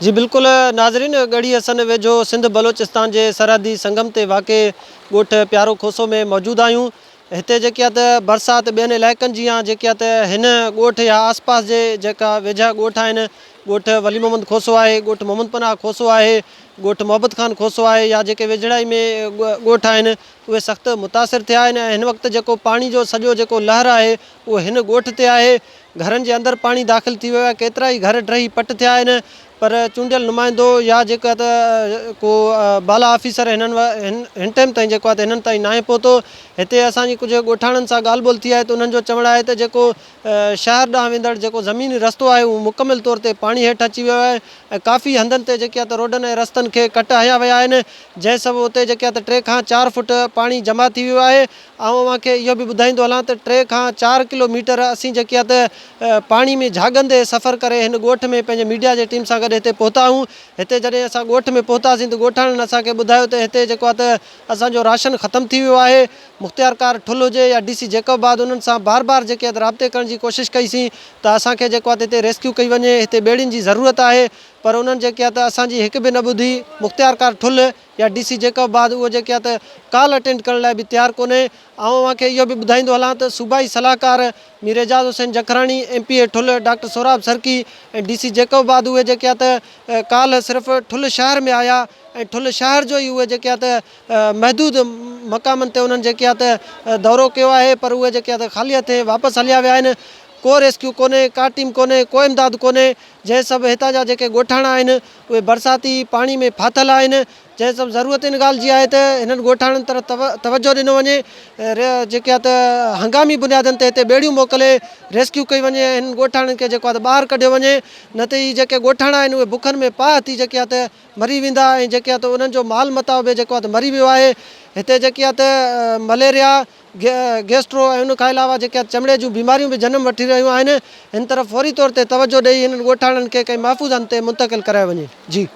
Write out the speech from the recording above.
جي بلڪل ناظرين ڳڙهي حسن ويجهو سنڌ بلوچستان جي سرحدي سنگم تي واقع ڳوٺ پيارو کوسو ۾ موجود آهيون هتي جيڪي آهي ته برسات ٻين علائقن جيان جيڪي آهي ته هن ڳوٺ يا آس پاس جي جيڪا ويجها ڳوٺ آهن ڳوٺ ولي محمد کوسو آهي ڳوٺ محمد پناهه کوسو آهي ڳوٺ محبت خان کوسو آهي يا جيڪي ويجهڙائي ۾ ڳوٺ آهن اهي سخت متاثر ٿيا آهن ۽ هن وقت جيڪو پاڻي جو سڄو جيڪو لهر آهي اهو هن ڳوٺ تي آهي گهرن جي اندر پاڻي داخل ٿي ويو آهي، ڪيترائي گهر ڊهي پٽ ٿيا آهن پر چونڊيل نمائندو يا جيڪو آهي ته ڪو بالا آفيسر هنن هن ٽائيم تائين جيڪو آهي ته هنن تائين ناهي پهتو. هتي اسان جي ڪجهه ڳوٺاڻن سان ڳالهه ٻولهه ٿي آهي ته انهن جو چوڻ آهي ته جيڪو شهر ڏانهن ويندڙ جيڪو زميني رستو آهي اهو مڪمل طور تي پاڻي هيٺ اچي ويو آهي ۽ ڪافي هنڌن تي جيڪي آهي ته روڊن ۽ رستن کي ڪٽ هنيا ويا آهن جنهن سبب اتي جيڪي آهي ته ٽي کان چار فوٽ پاڻي جمع ٿي ويو آهي. آئون اوهان کي اهو به ٻڌائيندو هلان ته ٽي کان چار ڪلو ميٽر اسين جيڪي آهي ته پاڻي ۾ جهاڳندي سفر ڪري هن ڳوٺ ۾ پنهنجي ميڊيا جي ٽيم سان گڏ هتي پهتا آهيون. هتي جڏهن اسان ڳوٺ ۾ پهتاسين ته ڳوٺاڻن اسان کي ٻڌايو ته هتي جيڪو آهي ته اسان جو راشن ختم ٿي ويو آهي. مختيارڪار ٺل هجي يا ڊي سي جيڪب آباد انهن سان بار بار جيڪي آهي ته رابطي ڪرڻ جي ڪوشش ڪئي سين ته اسان کي جيڪو آهي ته هتي ريسڪيو ڪئي وڃي هتي ٻيڙين جي ضرورت آهي پر انهن جيڪي آهي ته اسان جي هڪ به نه ٻڌي. مختيارڪار ٺل يا ڊي سي جيڪب آباد اهو جيڪي آهي ته ڪال اٽينڊ ڪرڻ لاء به تيار ڪونهي. آئون اوهان کي اهو به ٻڌائيندو هلان ته صوبائي صلاحڪار Mir Ejaz Hussain Jakhrani, M P A Thul doctor Sohrab Sarki ۽ D C Jacobabad اهي جيڪي آهي ته ڪالهه صرف ٺل شهر ۾ آيا ۽ ٺل شهر جو ئي اهي جيڪي آهي ته محدود مقامن تي انهن جيڪي آهي ته دورو ڪيو آهي پر اهي جيڪي آهي ته خالي هٿين واپس هليا ويا آهن. ڪو ريسڪيو ڪونهي، ڪا ٽيم ڪونهي، ڪو امداد ڪونهي جنهن سبب هتان جا جيڪي ڳوٺاڻا آهن اهي برساتي پاڻي ۾ ڦاٿل آهن، جنهن سبب ضرورت ان ڳالهه جي آهي ته هنن ڳوٺاڻن طرف توجهه ڏنو وڃي، جيڪي آهي ته هنگامي بنيادن تي هتي ٻيڙيون موڪلي ريسڪيو ڪئي وڃي ۽ هنن ڳوٺاڻن کي جيڪو آهي ته ٻاهر ڪڍيو وڃي نه ته هي جيڪي ڳوٺاڻا آهن اهي بکن ۾ پاهه ٿي جيڪي آهي ته مري ويندا ۽ جيڪي آهي ته انهن جو مال متاع به جيڪو آهي ته مري ويو آهي هتي جيڪي آهي ته مليريا گيسٽرو ۽ ان کان علاوه جيڪي چمڙي جون بيماريون به جنم وٺي رهيون آهن، هن طرف فوري طور تي توجهه ڏئي هنن ڳوٺاڻن کي ڪنهن محفوظ هنڌ تي منتقل ڪرايو وڃي. جي.